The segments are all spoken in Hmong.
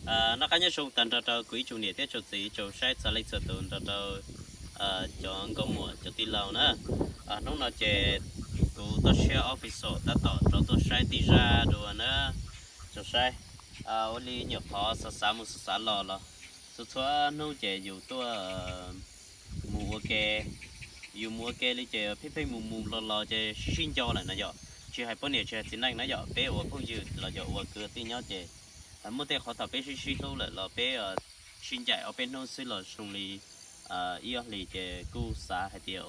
Noj qab nyob zoo tag nrho rau kuv ib tsoom niam thiab tsoom txiv tsoom saib txhua leej txhua tus nrog rau cov nkauj muam cov tij laug na. Hnub no ces kuv toj siab official tab tom rov tuaj saib tij zaj dua na. Tsoom saib, ua li nyuam qhuav xav xav mus xav xav los los txhua txhua hnub ces yus tuaj mus ua ke, yus mus ua ke li ces pheej pheej mus mus los los ces sib sib nco lawm na yom. Tsis hais poj niam tsis hais txiv neej na yom, peb ua phooj ywg los yog ua kwv tij nyob ces muaj tej qhov thaum peb sib sib hlub lawm los peb sib ncaim ob peb hnub xwb los zoo li ib ob hlis ces kuj xav hais tias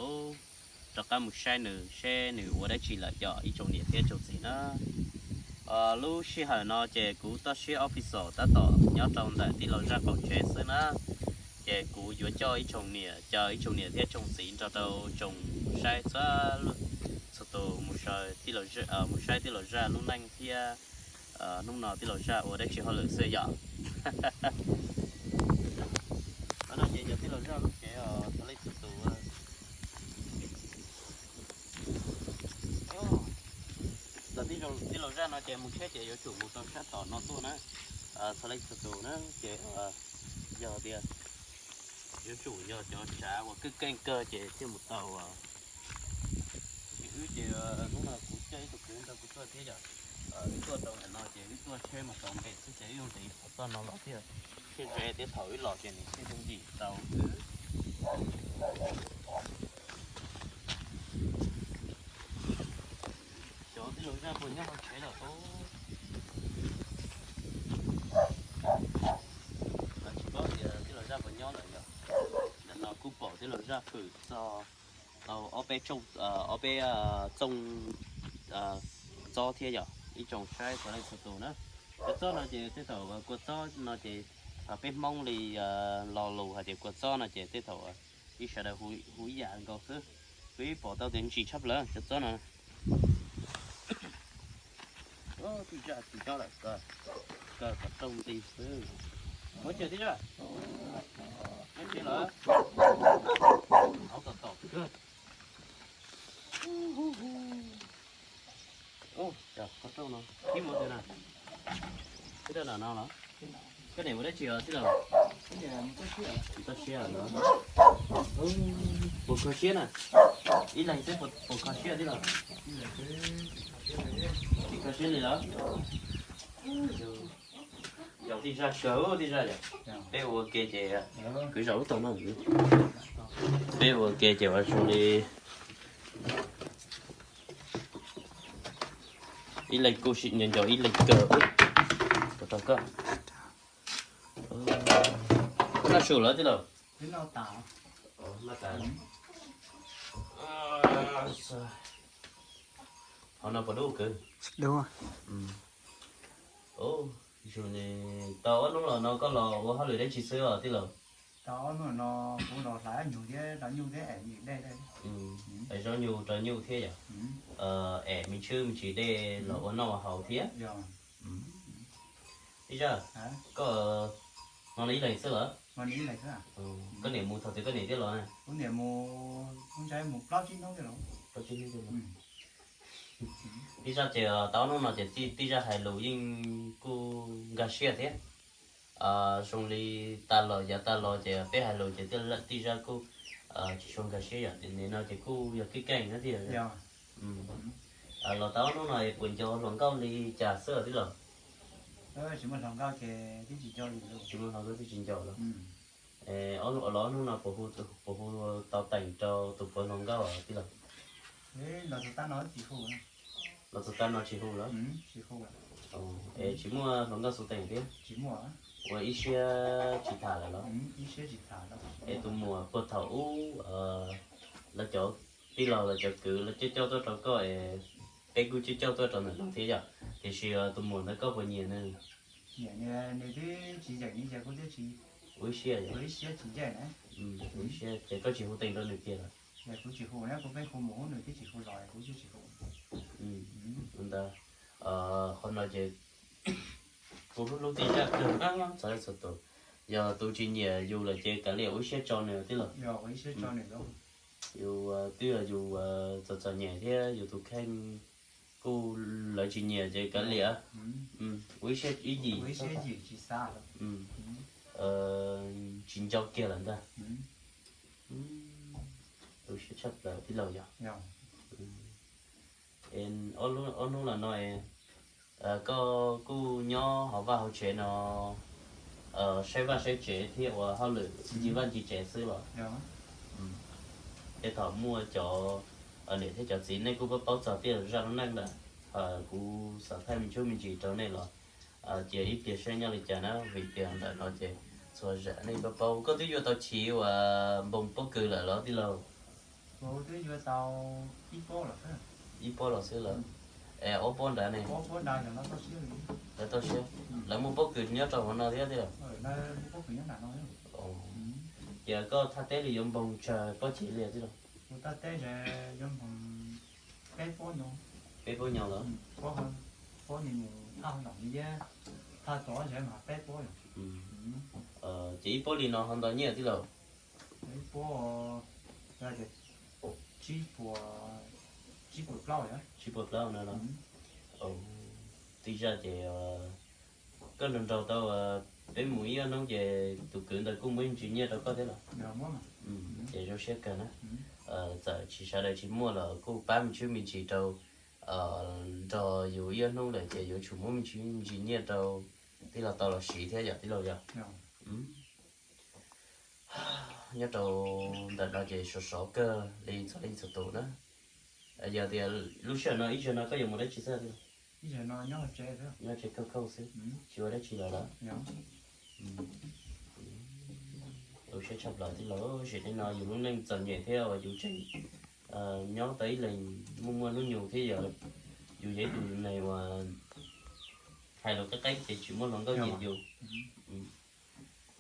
rov qab mus saib nws seb nws ua dab tsi lawm yom ib tsoom niam thiab tsoom txiv na. Lub sij hawm no ces kuv toj siab official tab tom nyob rau ntawm tij laug zaj qaum tsev xwb na. Ces kuv yuav coj ib tsoom niam, caw ib tsoom niam thiab tsoom txiv nrog rau tsoom saib txhua, txhua tus mus saib tij laug zaj lub neej thiab hnub no tij laug zaj ua dab tsi hauj lwm xwb yom. Qhov no ces yog tij laug zaj lub tsev os txhua leej txhua tus. Tij laug zaj no ces mus tsheb ces yuav tsum mus rau sab tom no tuaj na, txhua leej txhua tus na. Ces yog tias yuav tsum yog cov tsav uas keej keej kawg ces thiaj mus tau. Ces wb ces hnub no kuv coj ib tug kwv nrog kuv tuaj thiab yom. Wb tuaj rau ntawm no ces wb tuaj tsheb mas tau npe xwb ces wb yuav nqis qhov txoj no los thiaj, thiaj ze thiab thaum wb los ces nws thiaj yooj yim tau wb. Xyov tij laug zaj puas nyob hauv tsev lawm os. Tsis paub tias tij laug zaj puas nyob lawm yom. Ntawm no kuj pom tij laug zaj hwm txog tau ob peb tsob, ob peb txob txiv tsob thiab yom ib tsoom saib txhua leej txhua tus na. Cov txob no ces tej thaum kua txob no ces peb Hmoob li lo lus hais tias kua txob no ces tej thaum ib sawv daws hu ib yam nkaus xwb. Kuv ib pom tau tias ntsim tshaj plaws cov txob no. Tij zaj tsis nyob lawm, kaw kom rooj nti xwb. Muab cawm tij zaj, nyob tsev lawm. Hauv tom tom kawg. Ub, qhov rooj no, ib mus twg na? Ib rau nram no los? Koj niam mus dab tsi os tij laug? Toj siab los? Puas kho siab na? Ib leeg xwb puas kho siab tij laug? Tsis kho siab li los? Yog tij zaj kawg tij zaj yom. Peb ua ke ces kwv zaum ub tau no. Peb ua ke ces ua zoo li ib leeg kuj sim nco nco ib leeg kawg. Puas tau koj? Noj su lawm tij laug? Qhov no puas dub kwv? Dub. Tau ob hnub los no koj los ua hauj lwm dab tsi xwb os tij laug? Tau ob hnub no kuv los hlais nyuj thiab rau nyuj thiab es dej. Es rau nyuj rau nyuj thiab yom? Es me ntsis me ntsis dej los ua noj ua haus thiab. Tij zaj, koj hmo no ib leeg xwb los? Koj niam mus thaum twg koj niam thiaj los na? Plaub tsib hnub. Tij zaj ces tau ob hnub no ces tij zaj hais lus yeej kuj nkag siab thiab. Zoo li tas los yav tas los ces peb hais lus ces tij zaj kuj tsis tshua nkag siab yom, nim no ces kuj yog keej keej na tij. Los tau ob hnub no puas nco hluas nkauj li cas xwb tij laug? Tsis muaj hluas nkauj twb tsis nco los? Los ob hnub no puas hu tau teem rau tus puav hluas nkauj tij laug? Los txog tag no tsis hu los? Es tsis muaj hluas nkauj xu teem thiab? Ua ib siab tsis tham lawm los? Es tus muam puag thaum ub lawv cov tij laug lawv cov kwv lawv coj coj tuaj rau koj es peb kuj coj coj tuaj rau ntawm no thiab yom, tiam sis tus muam ntawd koj puas nyiam nws? Ua ib siab, ua ib siab ces koj tsis hu teem rau nws kiag los? Ntawd, qhov no ces kuv hlub hlub tij zaj kawg na txhua leej txhua tus. Yog tus tsis nyiam yus lawm ces kav liam ua ib siab tso nws tij laug. Yus twb yog yus txom txom nyem thiab yus tus kheej Kuj lawv tsis nyiam ces kav liam, ua ib siab ib yim, tsis nco kiag lawm ntag. Ua siab tshaj plaws tij laug yog. Ob hnub los no koj kuj nyob hauv vaj hauv tsev no saib vaj saib tsev thiab ua hauj lwm ncig vaj ncig tsev xwb los? Es thaum muaj cov niam thiab cov txiv nej kuj paub paub txog tej zaj lub neej lawm, kuv xav thaij me ntsuj me ntsis rau nej los cia ib pliag saib nyob li cas na, vim tias ntawm no ces txhua zam nej paub paub. Koj twb yuav tau chiv uas npoos pob kws lawm los tij laug? Ib pob los xwb lawm. Es ob pob nrad ne? Lawv toj siab, lawv muaj pob kws nyob rau hauv no thiab tij laug? Ces koj thaj teb li yuav npoog tsawg pob cev li tij laug? Peb pob nyob lawm. Ces ib pob li no ho ntau nyiaj tij laug? Tsib puas plaub no los? Tej zaj ces koj nrog nrog tau peb mus ib ob hnub ces tus kwv ntawd kuj muab ib ntsis nyiaj rau koj thiab los? Ces zoo siab kawg na. Txawm tsis sawv daws tsis muaj los kuj pab me ntsuj me ntsis rau, nrog yus ib ob hnub lawm ces yuav tsum muab me ntsis me ntsis nyiaj rau tij laug tau los siv thiab yom tij laug yom. Nyob rau ntawm no ces sov sov kawg li txhua leej txhua tus na. Yog tias lub sij hawm no ib zaug no koj yuav mus dab tsi xwb tij laug? Nyob tsev kawg kawg xwb, tsis ua dab tsi lawm lawm. Ua siab tshaj plaws tij laug, sim neej no yus lub neej txom nyem thiab uas yus tseem nyob tau ib leeg muaj muaj hnub nyoog thiab yog yus yog ib tug neeg uas hais lus qeeb qeeb ces tsis muaj hluas nkauj nyiam yus.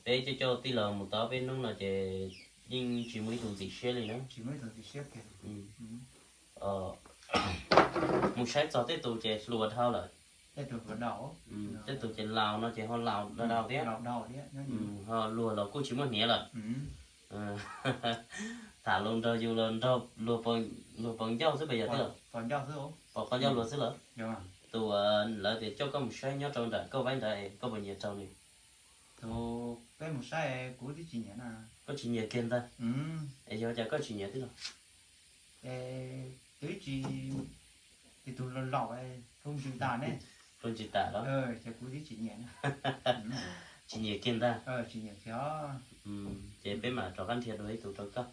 Peb coj coj tij laug mus tau peb hnub no ces yeej tsis muaj ib tug ntxim siab li na. Mus saib txog tej tus ces hluas dhau lawm. Tej tus ces laus no ces ho laus dhau thiab, ho luag los kuj tsis muaj hniav lawm. Tham los nrog yus los nrog luag pov ncauj xwb pas yog tij laug? Pov qhov ncauj luag xwb lawm. Tus lawv tias coj koj mus saib nyob rau nram koj vaib nrad es koj puas nyiam raug li? Koj tsis nyiam kiag ntag. Es yog cas koj tsis nyiam tij laug? Pluag ntsis tas los? Tsis nyiam kiag ntag. Ces peb mam rov qab nrhiav dua ib tug rau koj.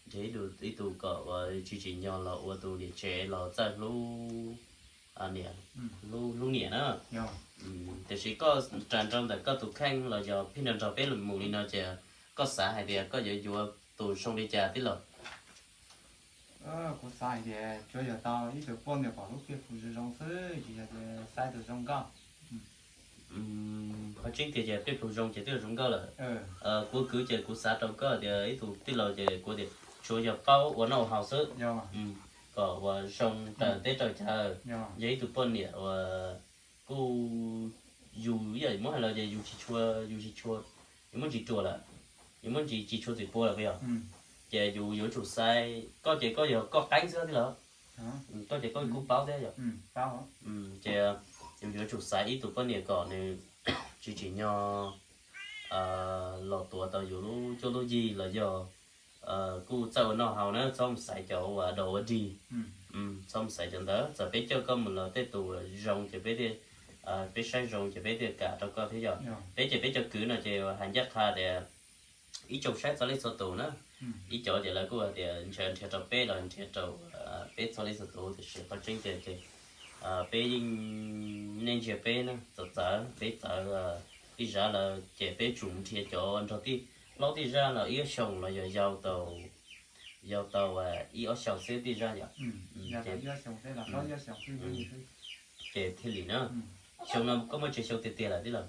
Nrhiav ib tug kom tsis tsim nyog los ua tus niam tsev los txawj hlub niam, hlub niam na. Tiam sis koj ras nrau ntawm koj tus kheej los yog pheej nrog nrog peb mus li no ces koj xav hais tias koj yuav yuav tus zoo li cas tij laug? Kuv xav hais tias tsuas yog tau ib tug poj niam kom lub pej pug zoo zoo xwb, tsis yog tias xaiv tus zoo nkauj. Qhov tseeb tiag ces pej pug zoo ces twb zoo nkauj lawm. Kuv kwv ces kuv xav rau koj tias ib tug tij laug ces kuv tias tsuas yog paub ua noj ua haus xwb, kom uas zoo raws teb raws chaw. Yog ib tug poj niam uas kuj yus yam muab hais los ces yus tsis tshua, yus tsis tshua, yus muab ntsis ruam lawm, yus muab ntsis tsis tshua txwm pua lawm puas yog? Ces yus yuav tsum xaiv, koj ces koj yog koj qeeb xwb tij laug. Koj ces koj kuj paub thiab yog? Ces yus yuav tsum xaiv ib tug poj niam kom nws tsis tsim nyog los tuav tau yus lub cuab lub yig los yog kuj txawj ua noj haus na, txhob mus xaiv cov uas dog ua dig, txhob mus xaiv cov ntawd. Txawm peb coj koj mus los tej tus zoo ces peb thiaj, peb saib zoo ces peb thiaj kam rau koj thiab yog? Peb ces peb cov kwv no ces hais ncaj qha tias ib tsoom saib txog leej txhua tus na, ib cov ces lawv kuj hais tias ntshe nrhiav rau peb los nrhiav rau peb txog leej txhua tus, tiam sis qhov tseeb tiag ces peb yeej, nej ntsia peb na, txawv txawv, peb txawv tij zaj lawm ces peb tsum nrhiav cov nrog tij, hlob tij zaj los ib ob xyoos los yog yau tau, yau tau ib ob xyoos xwb tij zaj yom. Ces thiaj li na. Xyoo no koj muaj tsawg xyoo tiag tiag lawm tij laug?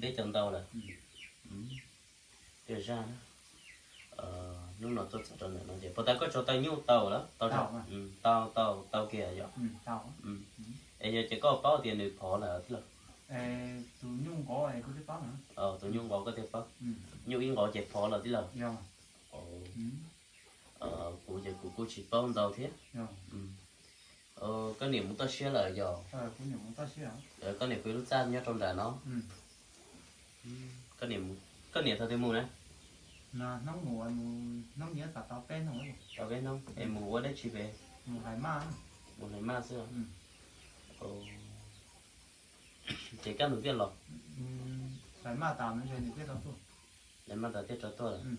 Peb caug ntau lawm. Tij zaj na, hnub no tuaj txog rau ntawm no ces puas tas koj tsuas tau nyuj tau lawm? Tau, tau, tau kiag yom. Es yog ces koj paub tias nws phov lawm tij laug? Tus nyuj nqov koj thiaj paub, nyuj ib nqov ces phov lawm tij laug. Kuv ces kuv kuj tsis paub ntau thiab. Koj niam mus toj siab lawm yog? Koj niam kuv lub txaj nyob rau nram no. Koj niam thaum twg mus na? Tau peb hnub es mus ua dab tsi pem? Mus hlais maj xwb. Ces kaj ntug tiaj los? Hlais maj tas thiaj rov tuaj lawm.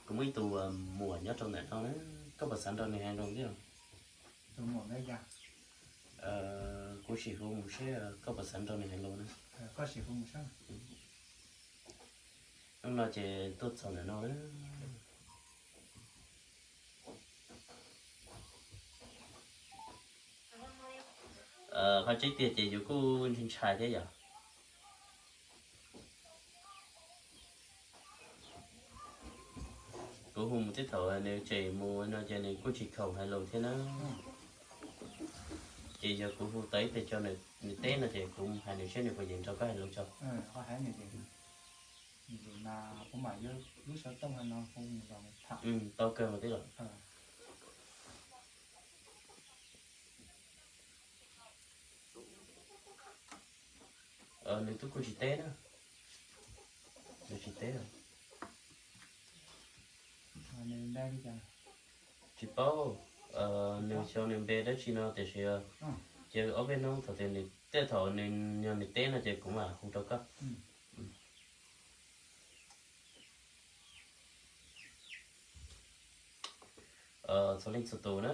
Kuv muaj ib tug muam nyob rau ntawm no na, koj puas xav nrog nws hais lus thiab? Kuv sim hu mus seb koj puas xav nrog nws hais lus na. Hnub no ces tuaj txog ntawm no na. Qhov tseeb tiag ces yus kuj ntshai thiab yom. Kuv hu mus tib thaum nws tseem mus no ces nws kuj tsis khoom hais lus thiab na. Ces yog kuv hu tau ib pliag tso nws teb no ces kuv hais nws seb nws puas yeem nrog koj hais lus tso. Tau kawg mas tij laug. Nws twb kuj tsis teb na. Nws tsis teb. Tsis paub nws xyov nws npe dab tsi no tiam sis ces ob peb hnub thaum tias nws tej thaum nws yog nws teb no ces kuv mam hu rau koj. Txhua leej txhua tus na,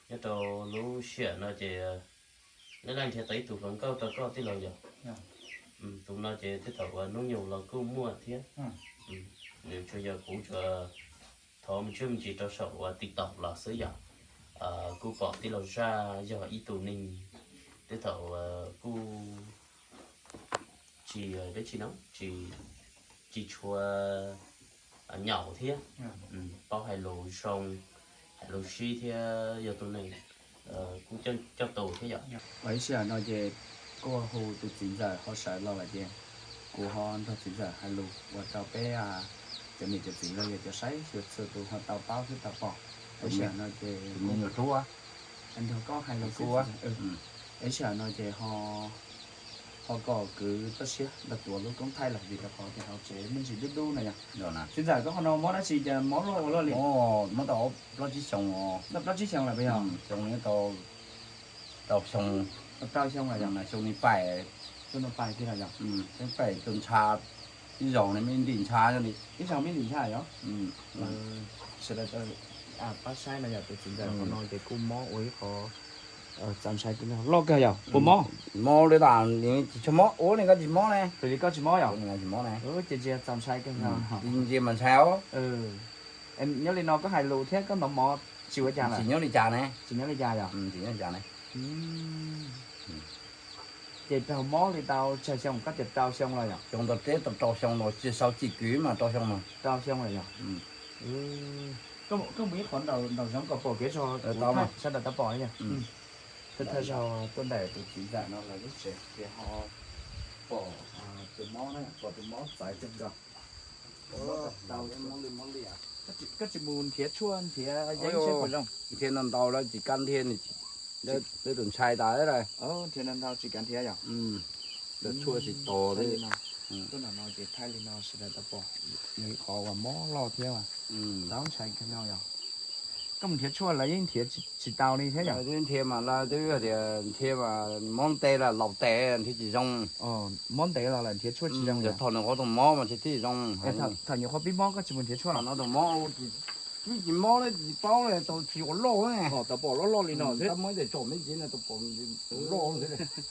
nyob rau lub sij hawm no ces leej leej nrhiav tau ib tug hluas nkauj rau koj tij laug yog. Tus no ces tej thaum uas hnub nyoog los kuj muaj thiab. Nws tsuas yog kuv tsuas thov me ntsis me ntsis rau saum uas TikTok los xwb yom. Kuj pom tij laug Zaj yog ib tug neeg tej thaum kuj tsis dab tsi no, tsis tshua nyaum thiab, paub hais lus zoo, hais lus sib thiab yog tus neeg kuj coj tus thiab yom. Ib sij hawm no ces kuj hu tus txiv ntxawm ho sawv los lawm ces kuv ho nrog txiv ntxawm hais lus ua rau peb cov niam cov txiv los yog cov saib xyuas txhua tus ho tau paub thiab tau pom. Ib sij hawm no ces nrog koj hais lus xwb. Ib sij hawm no ces ho kom kwv toj siab nrog tuav lub koob thaij lawm vim rau qhov tias hauv tsev me ntsis dub dub na yom. Txiv ntxawm koj qhov no mob dab tsi ces mob luaj ua luaj li? Mob tau plaub tsib xyoo. Tau plaub tsib xyoo lawm puas yog? Xyoo no tau rau xyoo. Tau rau xyoo lawm yom? Xyoo ni pais. Xyoo no pais kiag lawm yom? Xyoo pais tus ntsha ib zaug ne me ntim ntsha li. Ib zaug me ntim ntsha yom? Sawv daws pab saib no yom, tus txiv ntxawm qhov no ces kuj mob ua ib qho txaus ntshai kiag, loj kawg yom, puas mob? Mob li tas, tsis tshua mob, ua li koj tsis mob ne. Tus li koj tsis mob yom? Ua li koj tsis mob ne. Ces ntsia txaus ntshai kawg. Ntsia mas ntshai os. Nyob li no koj hais lus thiab koj hnov mov tsis ua cas lawm? Tsis nyob li cas ne. Tsis nyob li cas yom? Tsis nyob li cas ne. Ces raug mob li tau tsawg xyoo, koj tias rau xyoo los yom? Xyoo tau peb tau rau xyoo los, tsis sau cim kwv mas rau xyoo mas. Rau xyoo lawm yom? Koj mus ib qhov nraum zoov kom pom kev zog, sawv daws tau pom yom. Thawj thawj zaug tuaj ntawm tus txiv ntxawm no lawv lub tsev ces ho pom tus mob na, pom tus mob txawv kawg nkaus. Koj tsis mus nrhiav tshuaj nrhiav yeeb seb puas zoo? Nrhiav ntau ntau lawm tsis kam nrhiav, nws tus ntshai tas lawm. Nrhiav ntau ntau tsis kam nrhiav yom? Tshuaj tsis tos li. Tuaj nram no ces thaij li no sawv daws tau pom, yog ib qhov uas mob loj thiab, txaus ntshai kawg no yom. Koj mus nrhiav tshuaj lawv yeej nrhiav tsis tau li thiab yom? Twb nrhiav mas lawv twb tias nrhiav mas mob ntev lawm, laus tes nrhiav tsis zoo. Mob ntev los lawm nrhiav tshuaj tsis zoo. Yog thaum nws qhov tus mob mas thiaj tsis zoo. Thaum nyuam qhuav pib mob koj tsis mus nrhiav tshuaj los? Thaum no tus mob twb tsis mob li, tsis paub li, tau tsis ua loj ne. Tau pom loj loj li no xwb. Mob tes tsom me ntsis no tau pom loj xwb.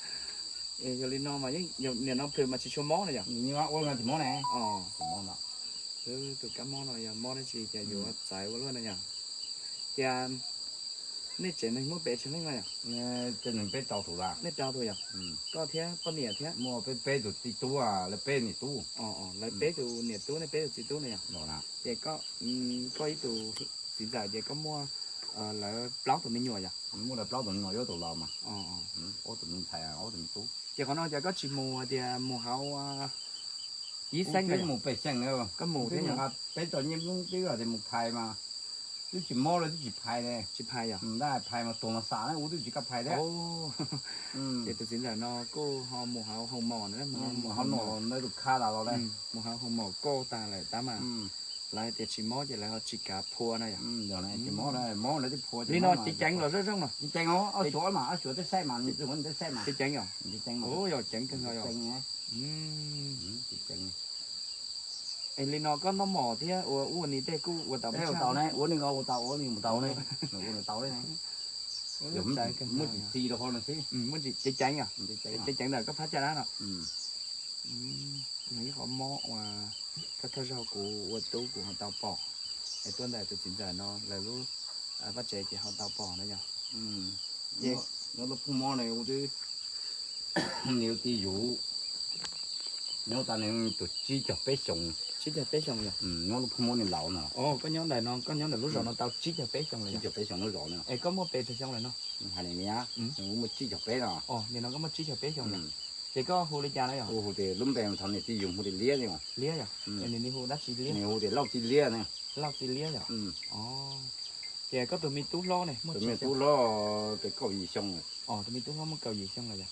Yog li no mas yeej, nim no plhws mas tsis tshua mob na yom? Ua no tsis mob ne. Tus kab mob no yog mob dab tsi ces yuav txawv ua luaj na yom? Ces nej tsev neeg muaj pes tsawg leej no yom? Peb rau tus, nej rau tus yom? Koj thiab poj niam thiab? Muaj peb, peb tus txiv tub, lawv peb niam tub. Lawv peb tus niam tub, nej peb tus txiv tub na yom? Ces koj, koj ib tus txiv ntxawm ces koj muaj lawv plaub tus me nyuam yom? Muaj lawv plaub tus me nyuam, ob tus laus mas, ob tus me ntxhais, ob tus me tub. Ces qhov no ces koj tsis mus tias mus hauv Ib xeeb twb mus pem xyeem na. Koj mus thiab, peb tso nyiaj Hmoob twb hais tias mus phais mas twb tsis mob li, twb tsis phais ne. Tsis phais yom? Tab phais mas tuag mas xam na, ua twb tsis kam phais thiab. Ces tus txiv ntxawm no kuj ho mus hauv hoos maum na, mus hauv ntawd tus kha tas los, mus hauv hoos maum kauj tas lawm tab mas lawv hais tias tsis mob ces lawv ho tsis kav phua na yom? Tsis mob, mob lawv twb phua. Li no ceev ceev los zoo zoo no? Ceev ceev os, ob suav mas, ob suav tej saib mas, tej saib mas ceev ceev os. Yog ceev kawg os. Es li no koj noj mov thiab ua ub ua ni tej kuj ua tau, ua tau ne, ua ni ua tau, ua ni ua tau ne, ua tau ne. Muab tsis txi rau qhov no xwb. Ceev ceev os, ceev ceev ntawm koj phab caj dab no. Yog ib qhov mob uas thawj thawj zaug kuv ua tub kuv ho tau pom, es tuaj ntawm tus txiv ntxawm no lawv lub vaj tsev ces ho tau pom na yom. Nyob lub phooj mob ne, nws ua tij yus, nyob tas nws tus tsib caug peb xyoos. Tsib caug peb xyoos yom? Nyob lub phooj mob nws laus no. Koj nyob ntawm no, koj nyob ntawm lub zos no tau tsib caug peb xyoos lawm? Tsib caug peb xyoos lub zos no. Es koj muaj pes tsawg xyoo lawm no? Hais li niab, muaj tsib caug peb no. Nim no koj muaj tsib caug peb xyoo lawm. Ces koj hu li cas no yom? Hu tias lub npe thov niam tij yus hu tias Liab ne. Liab yom? Nws hu dab tsi Liab? Nws hu tias Lauj Txiv Liab ne. Lauj Txiv Liab yom? Ces koj tus me tub hlob ne, tus me tub hlob pes kaum yim xyoo lawm. Tus me tub hlob muaj kaum yim xyoo lawm yom?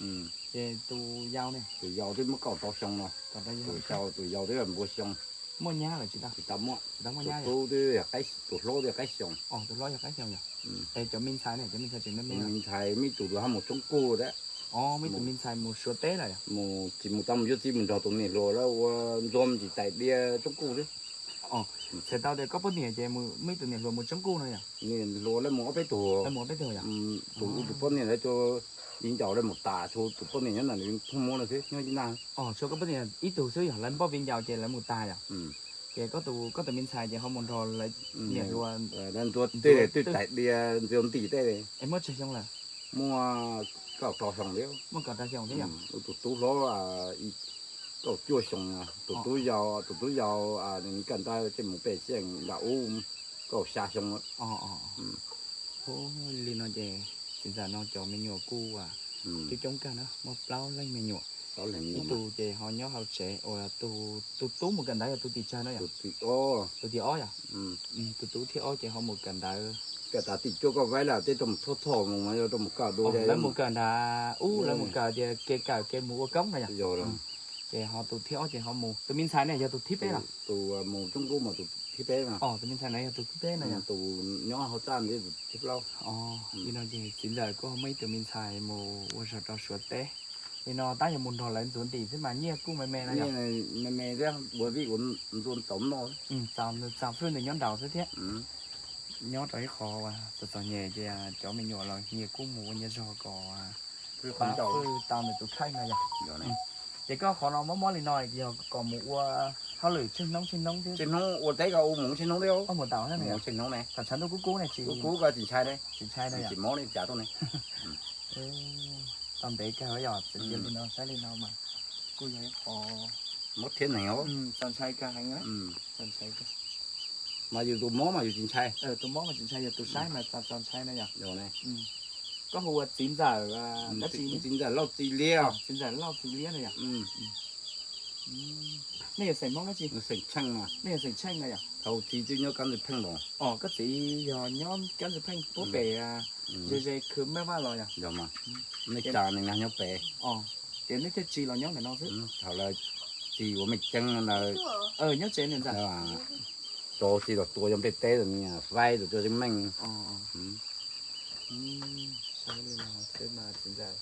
Ces tus yau ne? Tus yau twb muaj kaum rau xyoo no. Kaum rau xyoo, tus yau twb npua xyoo. Muaj nyab lawm tsis tau? Tsis tau muaj. Tus tub twb, tus hlob twb qaib xyoo. Tus hlob yog qaib xyoo yom? Es cov me ntxhais ne, cov me ntxhais tseem me me? Me ntxhais muaj ib tug twb ho mus tsoob kuj thiab. Muaj ib tug me ntxhais mus Suav teb lawm yom? Mus tsis mus tau, mus yuav txiv mus nrog tus niam hluas lawv ua ntxuag ntsis tais diav tsoob kuj xwb. Txhais tau tias koj poj niam ces muaj ib tug niam hluas mus tsoob kuj no yom? Niam hluas lawv mus ob peb tug. Lawv mus ob peb tug yom? Tus, tus poj niam lawv tus viv ncaus lawv mus tas, tshuav tus poj niam nyob ntawm phooj muab no xwb, nyob ib nag. Tshuav koj poj niam ib tug xwb yog lawv npoj viv ncaus ces lawv mus tas yom? Ces koj tus, koj tus me ntxhais ces ho mus nrog lawv niam hluas ntxuav tej twb tais diav ntxuag ntim tej. Es muaj tsawg xyoo lawm? Muaj kaum rau xyoo thiab. Muaj kaum rau xyoo thiab yom? Tus tub hlob kaum cuaj xyoo, tus tub yau, tus tub yau nws kawm ntawv ces mus pem xyeem nram ub, kaum xya xyoo. Li no ces txiv ntxawm no cov me nyuam kuj coob coob kawg na, muaj plaub leeg me nyuam. Ib tug ces ho nyob hauv tsev, uas tus tub mus kawm ntawv yog tus tim tsawg no yom? Tus tim ob yom? Tus tub thib ob ces ho mus kawm ntawv. Kawm tas tim cuaj koj vaib lawm, tej rau mus txhoj txhoj mus, yog rau mus kawm dua. Lawv mus kawm nram ub, lawv mus kawm tias kev kawm kev mus ua koob no yom? Ces ho tus thib ob ces ho mus. Tus me ntxhais ne yog tus thib peb los? Tus mus tsoob kuj mas tus thib peb no. Tus me ntxhais na yog tus thib peb no yom? Tus nyob hauv txaj ntawd tus thib plaub. Li no ces txiv ntxawm kuj ho muaj ib tug me ntxhais mus ua zog rau Suav teb. Li no tab yog mus nrog lawv ntxuav ntim xwb mas nyiaj kuj me me no yom? Me me thiab, ua vij ua ntxuav txaus noj. Txaus fwj nws nyob nraud xwb thiab. Nyob rau ib qho txom txom nyem ces cov me nyuam los nyias kuj mus ua nyias zog kom pab fwj tau nws tus kheej no yom? Ces koj qhov no mob mob li no yog kom mus ua hauj lwm tsheej hnub tsheej hnub thiab? Tsheej hnub ua teb ko ua mus tsheej hnub thiab. Mus tau thiab ne? Thaum tshav ntuj kub kub ne tsis, kub kub ko tsis ntshai ne, tsis ntshai ne, tsis mob li cas tuaj ne. Tau ntev kawg yom, txiv ntxawm li no saib li no mas kuj yog ib qho mob thiab neeg os. Txaus ntshai kawg heev, txaus ntshai kawg. Mas yus tus mob mas yus tsis ntshai. Tus mob mas tsis ntshai, yog tus saib mas txaus ntshai na yom? Koj hu ua txiv ntxawm, txiv ntxawm Lauj Txiv Liab, txiv ntxawm Lauj Txiv Liab na yom? Nej yog xeem Hmoob dab tsi? Xeem Tsheej mas. Nej yog xeem Tsheej na yom? Thaum txiv twb nyob Kab Ntxwg Pheej los. Os, koj txiv yog nyob Kab Ntxwg Pheej puag pem ze ze khw Maj Vaj los yom? Yog mas, nej tsa nws nyob pem. Os, ces nej thiaj tsis los nyob ntawm no xwb. Thaum lawv tsis ua meej ceeb lawm. Nyob tsev ntawd. Tso tsis los tua cov nplej teb, faib los tua tseeb meej. Saib li no xwb mas txiv ntxawm,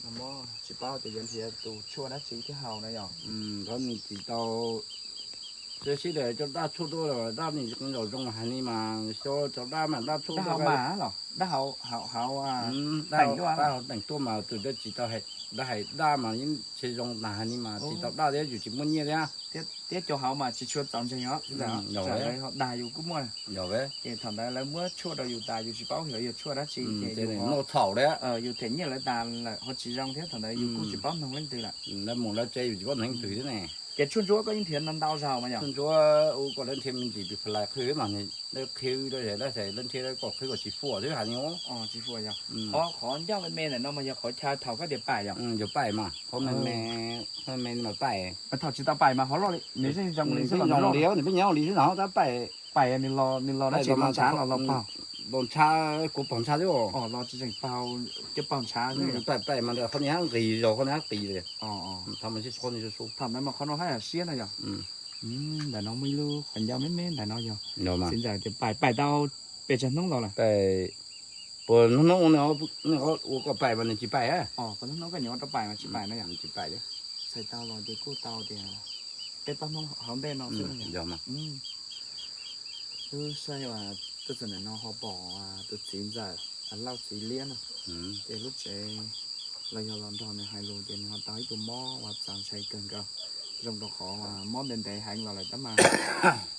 no mob tsis paub tias yuav nrhiav tus tshuaj dab tsi thiaj haus no yom? Thaum nws tsis tau, txiav sib daim cov daj tshuaj tuaj, daj nws zoo zoo hais li mas xyov cov daj mas daj tshuaj daj hauv mas los daj hauv, hauv, hauv teem tuaj mas tus dab tsis tau, daj hais daj mas yeej tsis zoo tas hais li mas tsis tau daj thiab yus tsis muaj nyiaj thiab. Thiab cov hauv mas tsis tshua txaus ntseeg os, lawv ho dag yus kuj muaj. Ces thaum ntawd lawv muab tshuaj rau yus tas yus tsis paub xyov yog tshuaj dab tsi ces yus noj txhaum thiab, yus them nyiaj lawv tas lawm ho tsis zoo thiab thaum ntawd yus kuj tsis paub noog leej twg lawm. Lawv mus lawv tsev yus tsis paub noog leej twg thiab ne. Ces tshuaj ntsuab koj yeej nrhiav ntau ntau zaus mas yog? Tshuaj ntsuab ua kom lawv nrhiav me ntsis pis phalais qhwv mas, lawv qhwv lawv qhwv kom tsis fuam xwb has ni. Tsis fuam yog. Qhov, qhov ncauj me me ntawm no mas yog qhov chaw thaum koj tias paim yog? Yog paim mas, qhov me me, qhov me me mas paim. Thaum tsis tau paim mas qhov loj li, nws yeej zoo li xwb los nws loj li, nws pheej nyob li xwb no tab paim. Paim nws los, nws los dab tsi los ntshav los, los paug? Los ntshav, kuv paug ntshav xwb. Os, los tsis tseem paug, cov paug ntshav xwb. Paim, paim mas qhov niag hab nqis zog, qhov niag hab qis li. Thaum ntawd mas qhov no hab yam siab no yog. Ntawm no muaj ib lub qhov ncauj me me ntawm no yog. Txiv ntxawm tias paim, paim tau pes tsawg hnub los lawm? Puas hnub hnub ua kom paim mas nws tsis paim. Puas hnub hnub koj nyuam ua rau paim mas tsis paim no yog? Tsis paim. Txhais tau los ces kuj tau tias peb plaub hnub hauv ntej no xwb no yog. Lub saib uas tuaj txog ntawm no ho pom tus txiv ntxawm Lauj txiv liab no, ces lub tsev los yog los nrog nws hais lus ces nws ho tau ib tug mob uas txaus ntshai kawg nkaus, zoo rau qhov uas mob ntev ntev heev los lawm tab mas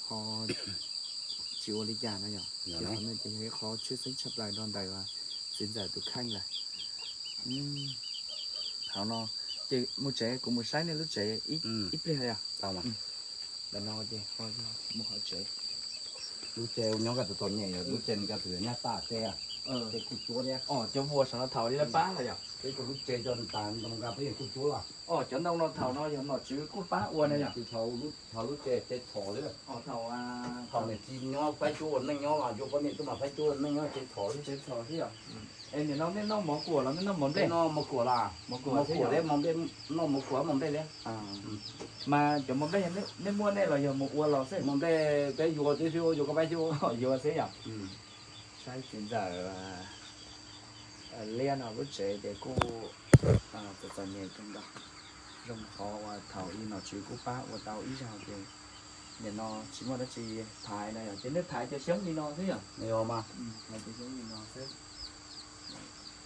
ho tsis ua li cas no yog. Ces qhov no ces yog ib qhov tshwj xeeb tshaj plaws rau ntawm txiv ntxawm tus kheej lawm. Thaum no ces mus tsev, kuv mus saib nej lub tsev ib pliag yog. Ntawm no ces mus hauv tsev. Lub tsev nyob nqaj tus txom nyem, lub tsev nws nqa tus nyab taj teb, teb kuj cuab thiab. Os, cov vuas saum no thaum li lawv pab los yog? Peb cov lub tsev cov tas ntoo nqa peb yeej kuj cuab los. Os, cov ntoo no thaum no yog nom tswv kuj pab ua no yog? Thaum lub tsev, tsev txhom xwb. Thaum, thaum niam txiv nyob faib cuab ua neej nyob los yuav poj niam tuaj mas faib cuab ua neej nyob tsev txhom xwb. Tsev txhom xwb yog. Es nim no nej noj mov kuam los nej noj mov nplej? Noj mov kuam los. Mov kuam thiab, noj mov kuam mov nplej thiab. Mas cov mov nplej nej muaj nej los yog mus ua los xwb? Mov nplej peb yuav xwb, yuav koj pab xwb. Yuav xwb yog. Saib txiv ntxawm liab no lub tsev ces kuj txom txom nyem kawg nkaus, zoo qhov uas thaum ub nom tswv kuj pab ua tau ib zaug ces nim no tsis muaj dab tsi thaiv no yog, ces nej thaiv cov xyoob li no xwb yog? Thaiv cov xyoob li no xwb.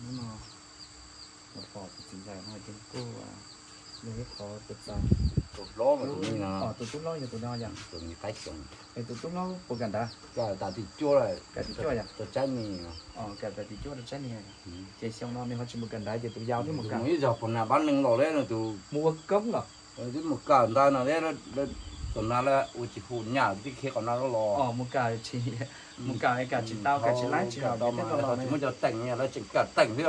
Hnub no los pom tus txiv ntxawm no ces kuj yog ib qhov txaus. Tus hlob mas tus no, tus tub hlob yog tus no yog? Tus qaib xyoob. Es tus tub hlob puas kam ntawv? Kam tas tim cuaj lawm. Kam tim cuaj yog? Rau tsab niag. Kam tas tim cuaj rau tsab niag. Ces xyoo no nws ho tsis mus kawm ntawv ces tus yau thiaj mus kawm. Ib zaug pog nas pab neeg los lawm tus mus ua koob los. Twb mus kawm ntawv no, tus nas lawv ua tsis hu nyaj twb khiav qhov no los. Mus kawm tsis, mus kawm kawm tsis tau, kawm tsis laib tsis haum tau mas lawv tsis muaj cov teem, lawv tseem kawm teem xwb.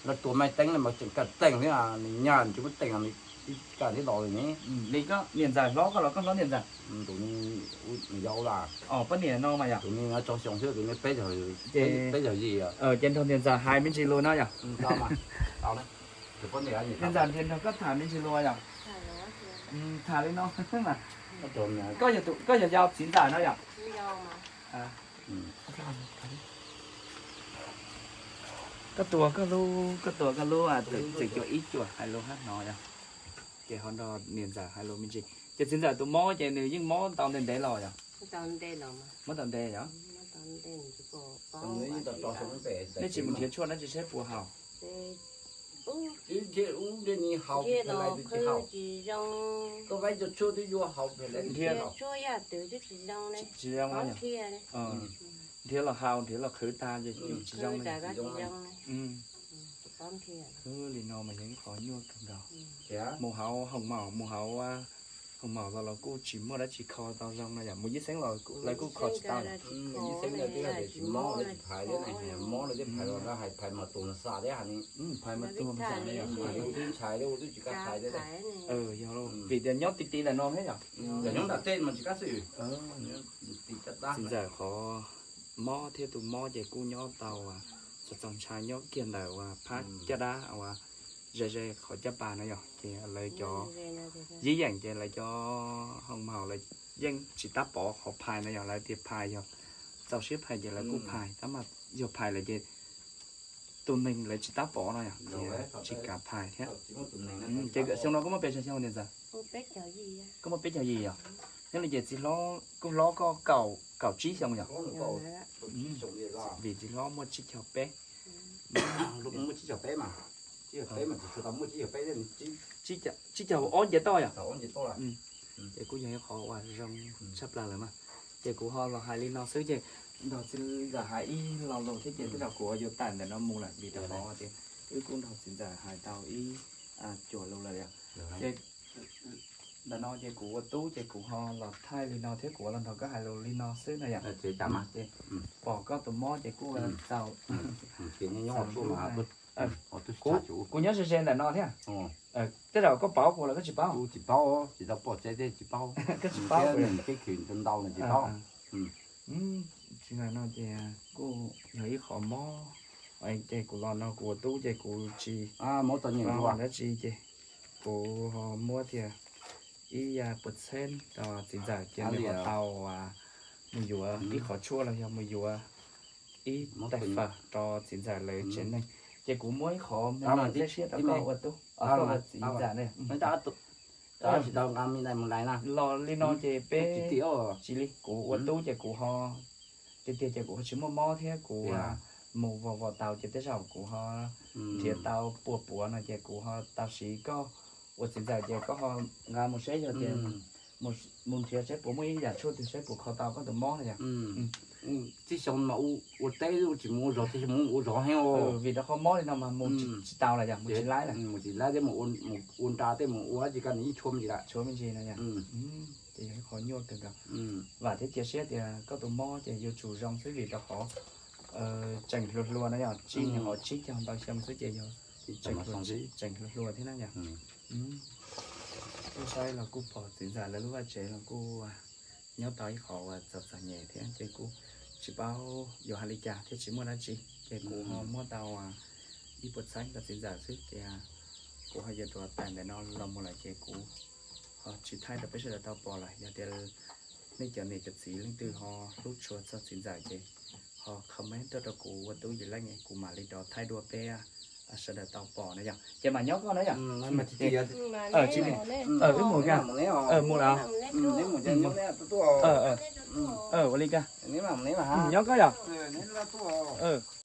Lawv tua maiv teeb mas tseem kawm teem xwb, nws nyaj nws tsis muaj teem, nws kawm thiab los li ne. Li koj niam ntxawm hlob koj los koj hlob niam ntxawm? Tus yau los. Poj niam no mas yog? Tus no tso xyoo xwb, tus no peb caug yim. Ces nrog niam ntxawm hais me ntsis lus no yog? Niam ntxawm nrog koj tham me ntsis lus yog? Tham li no mas. Koj yog yau txiv ntxawm no yog? Koj tua koj lub, koj tua koj lub txim cuam ib cuam hais lus hab no yog? Ces ho nrog niam ntxawm hais lus me ntsis. Ces txiv ntxawm tus mob ces nws yeej mob tau ntev ntev los yog? Mob tau ntev yog? Nej tsis mus nrhiav tshuaj dab tsi seb puas haum? Nrhiav los haus, nrhiav los qhwv tas ces tsis zoo li. Li no mas yog ib qho nyuaj kawg nkaus. Mus hauv hoos maum, mus hauv hoos maum los los kuj tsis muaj dab tsi kho tau zoo no yog? Mus yib xeeb los lawv kuj kho tsis tau. Yib xeeb lawv twb hais tias tsis mob lawv tsis phais thiab ne, mob lawv twb phais los lawv hais phais mas tus no xa thiab hais ni. Phais mas tus no xa ne yog? Twb ntshai thiab, ua twb tsis kam phais thiab. Yog, vim tias nyob ti ti ntawm no thiab yog? Nyob nram tej mas tsis kam xwb. Txiv ntxawm qhov mob thiab tus mob ces kuj nyob tau txaus ntshai, nyob kiag ntawm uas phab caj dab uas ze ze qhov caj pas no yog, ces lawv cov yib yeem ces lawv cov hoos maum lawv yeej tsis tab pov qhov phais no yog, lawv tias phais yog txaus siab phais ces lawv kuj phais, tab mas yog phais lawm ces tus neeg lawv tsis tab pov no yog, ces tsis kam phais thiab. Ces xyoo no koj muaj pes tsawg xyoo niam ntxawm? Koj muaj peb caug yim yog? Nyob li ces txiv hlob kuj hlob koj kaum tsib xyoo yog? Vim txiv hlob muaj tsib caug peb. Tsib caug ob nce toj yog? Ces kuj yog ib qhov uas zoo tshaj plaws lawm mas. Ces kuv ho los hais li no xwb ces nrog txiv ntxawm hais ib lo lus thiab ces tej zaum kuv yuav tawm ntawm no mus lawm vim rau qhov tias wb kuj nrog txiv ntxawm hais tau ib cuam lus lawm. Ces Ntawm no ces kuv ua tub ces kuv ho los thaij li no thiab kuv ua los nrog koj hais lus li no xwb no yom. Pom koj tus mob ces kuj txaus. Kuv nyob ze ze ntawm no thiab. Tej zaum koj paub kuv los koj tsis paub? Tsis paub, tsis tau pom tsev thiab tsis paub. Koj tsis paub, tsis paub. Tsis, no ces kuj yog ib qho mob, ces kuv los no kuv ua tub ces kuv tsis paub dab tsi ces kuv ho muab tias ib yam puas txheeb rau txiv ntxawm cia li ho tau mus yuav ib qho tshuaj los yog mus yuav ib tais fawm rau txiv ntxawm lawv tsev neeg. Ces kuv muab ib qho me me siab rau koj ua tub, koj ua txiv ntxawm ne. Los li no ces peb tsis li, kuv ua tub ces kuv ho, tiag tiag ces kuv ho tsis muaj mob thiab kuv mus vos vos taus ces tej zaum kuv ho nrhiav tau puas puav no ces kuv ho tau siv koj ua txiv ntxawm ces koj ho nqa mus seb yog tias mus nrhiav seb puas muaj ib yam tshuaj twg seb puas kho tau koj tus mob no yom. Tib xyoo mas ua teb tsis mus ua zog, tib xyoo mus ua zog heev. Vim rau qhov mob li no mas mus tsis tau lawm yom, mus tsis laib lawm. Mus tsis laib thiab, mus ua nra tej mus ua dab tsi koj nws yeej tshuav me ntsis lawm. Tshuav me ntsis no yom. Ces yog ib qho nyuaj kawg nkaus. Vam thiab cia siab tias koj tus mob ces yuav tsum zoo xwb vim rau qhov tseem hluas hluas no yom, tsib nyuag hauv tsib caug ntau xyoo xwb ces yog tseem hluas hluas thiab na yom. Kuj saib los kuj pom txiv ntxawm lawv lub vaj tsev los kuj nyob tau ib qho uas txom txom nyem thiab ces kuj tsis paub yuav hais li cas thiab tsis muaj dab tsi, ces kuv ho muab tau ib puas txheeb rau txiv ntxawm xwb ces kuv ho yuav rov tawm ntawm no los mus lawm ces kuv ho tsis thaij rau peb sawv daws tau pom lawm. Yog tias nej cov niam cov txiv leej twg ho hlub tshua txog txiv ntxawm ces ho comment tuaj rau kuv ua tub Yim Leej, kuv mam li rov thaij dua peb sawv daws tau pom na yom. Ces mam nyob koj na yom. Tsis li, wb mus kag, mus lawm, ua li kag, nyob koj yom.